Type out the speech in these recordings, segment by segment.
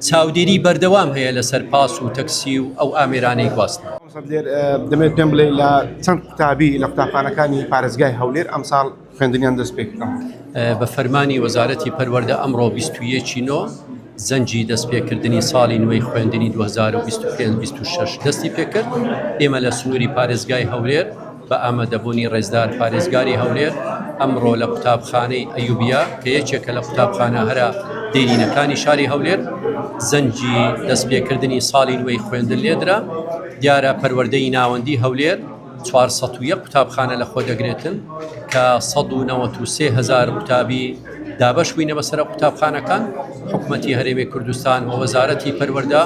چاودێری بەردەوام هەیە لەسەر پاس و تەکسی و ئەو ئامێرانەی گواستنەوە. مامۆستا دلێر دەمەوێت پێم بڵێی لە چەند قوتابی لە قوتابخانەکانی پارێزگای هەولێر ئەمساڵ خوێندنیان دەست پێکرد؟ بە فەرمانی وەزارەتی پەروەردە ئەمڕۆ 21 نۆ زەنگی دەستپێکردنی ساڵی نوێی خوێندنی 2025-26 دەستی پێکرد ئێمە لە سنووری پارێزگای هەولێر بە ئامادەبوونی ڕێزدار پارێزگاری هەولێر ئەمڕۆ لە قوتابخانەی ئەیوبیە کە یەکێکە لە قوتابخانە هەرە دێرینەکانی شاری هەولێر زەنگی دەستپێکردنی ساڵی نوێی خوێندن لێدرا دیارە پەروەردەی ناوەندی هەولێر 401 قوتابخانە لە خۆ دەگرێتن کە 193 هزار قوتابی دابەش بووینە بەسەر قوتابخانەکان حکومەتی هەرێمی کوردستان و وەزارەتی پەروەردە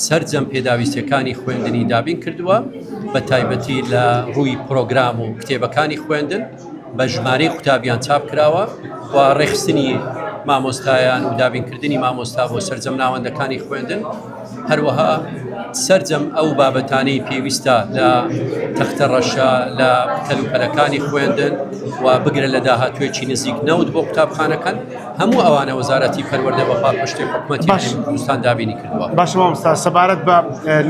سەرجەم پێداویستیەکانی خوێندنی دابین کردووە بە تایبەتی لە ڕووی پرۆگرام و کتێبەکانی خوێندن بە ژمارەی قوتابیان چاپ کراوە و ڕێکخستنی مامۆستایان و دابینکردنی مامۆستا بۆ سەرجەم ناوەندەکانی خوێندن هەروەها سەرجەم ئەو بابەتانەی پێویستە لە تەختە ڕەشە لە کەلوپەلەکانی خوێندن و بگرە لە داهاتوێکی نزیک نەوت بۆ قوتابخانەکان هەموو ئەوانە وەزارەتی پەروەردە بە پاڵپشتی حکومەتی باش. هەرێمی کوردستان دابینی کردووە. باشە مامۆستا سەبارەت بە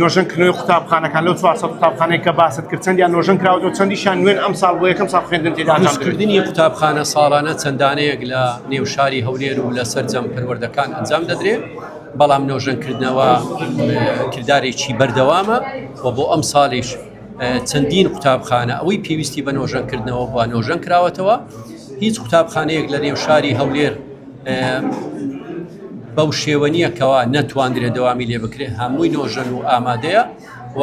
نۆژەنکردنەوەی قوتابخانەکان لەو 400 قوتابخانەی کە باست کرد چەندیان نۆژەن کراوەتەوە چەندیشیان نوێن ئەمساڵ بۆ یەکەم ساڵ خوێندن تێدا ئەنجام دەدرێت؟ دروستکردنی قوتابخانە ساڵانە چەند دانەیەک لە نێو شاری هەولێر و لە سەرجەم پەروەردەکان ئەنجام دەدرێت، بەڵام نۆژەنکردنەوە کردارێکی بەردەوامە و بۆ ئەمساڵیش چەندین قوتابخانە ئەوەی پێویستی بە نۆژەنکردنەوە بووە نۆژەن کراوەتەوە هیچ قوتابخانەیەک لە نێو شاری هەولێر بەو شێوە نییە کەوا نەتواندرێت دەوامی لێ بکرێت هەمووی نۆژەن و ئامادەیە و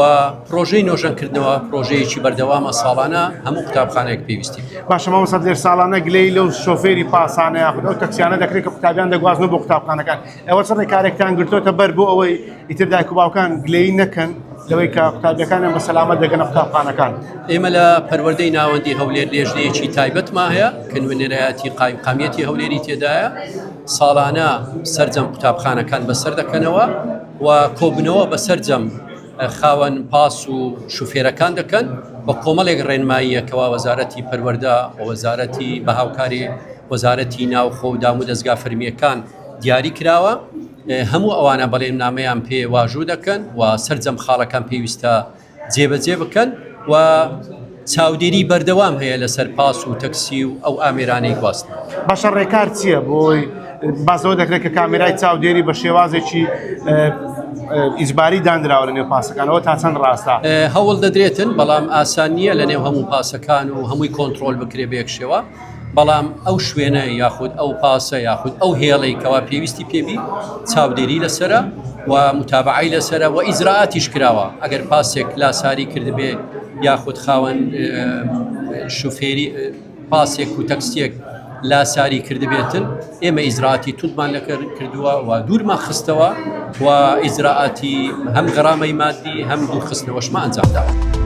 پرۆژەی نۆژەنکردنەوە پرۆژەیەکی بەردەوامە ساڵانە هەموو قوتابخانەیەک پێویستی پێ باشە مامۆستا دلێر ساڵانە گلەیی لەو شۆفێری پاسانە یاخود ئەو تەکسیانە دەکرێت کە قوتابیان دەگوازنەوە بۆ قوتابخانەکان ئێوە چ ڕێکارێکتان گرتۆتە بەر بۆ ئەوەی ئیتر دایک و باوکان گلەیی نەکەن لەوەی کە قوتابیەکانیان بە سەلامەت دەگەنە قوتابخانەکان؟ ئێمە لە پەروەردەی ناوەندی هەولێر لێژنەیەکی تایبەتمان هەیە کە نوێنەرایەتی قایمقامیەتی هەولێری تێدایە ساڵانە سەرجەم قوتابخانەکان بەسەر دەکەنەوە و کۆبنەوە بە سەرجەم خاوەن پاس و شوفێرەکان دەکەن بە کۆمەڵێک ڕێنماییە کەوا وەزارەتی پەروەردە و وەزارەتی بە هاوکاری وەزارەتی ناوخۆ و دامودەزگا فەرمییەکان دیاری کراوە هەموو ئەوانە بەڵێننامەیان پێ واژوو دەکەن و سەرجەم خاڵەکان پێویستە جێبەجێ بکەن و چاودێری بەردەوام هەیە لەسەر پاس و تەکسی و ئەو ئامێرانەی گواستنەوە. باشە ڕێکار چییە بۆی باس لەوە دەکرێت کە کامێرای چاودێری بە شێوازێکی ئیجباری دانراوە لە نێو پاسەکانەوە تا چەند ڕاستە؟ هەوڵ دەدرێتن بەڵام ئاسان نییە لە نێو هەموو پاسەکان و هەمووی کۆنترۆل بکرێ بە یەک شێوە. بەڵام ئەو شوێنە یاخود ئەو پاسە یاخود ئەو هێڵەی کەوا پێویستی پێبی چاودێری لەسرە و متابعی لەسرە و ئیجرائاتیش کراوە ئەگەر پاسێک لاساری کردبێ یاخود خاوەن شوفێری پاسێک و تەکسیەک لاساری کردبێتن ئێمە ئیجرائاتی توندمان لەکرد کردووە و دوورمان خستەوە و ئیجرائاتی هەم غەرامەی مادی هەم دوورخستنەوەشمان ئەنجام داوە.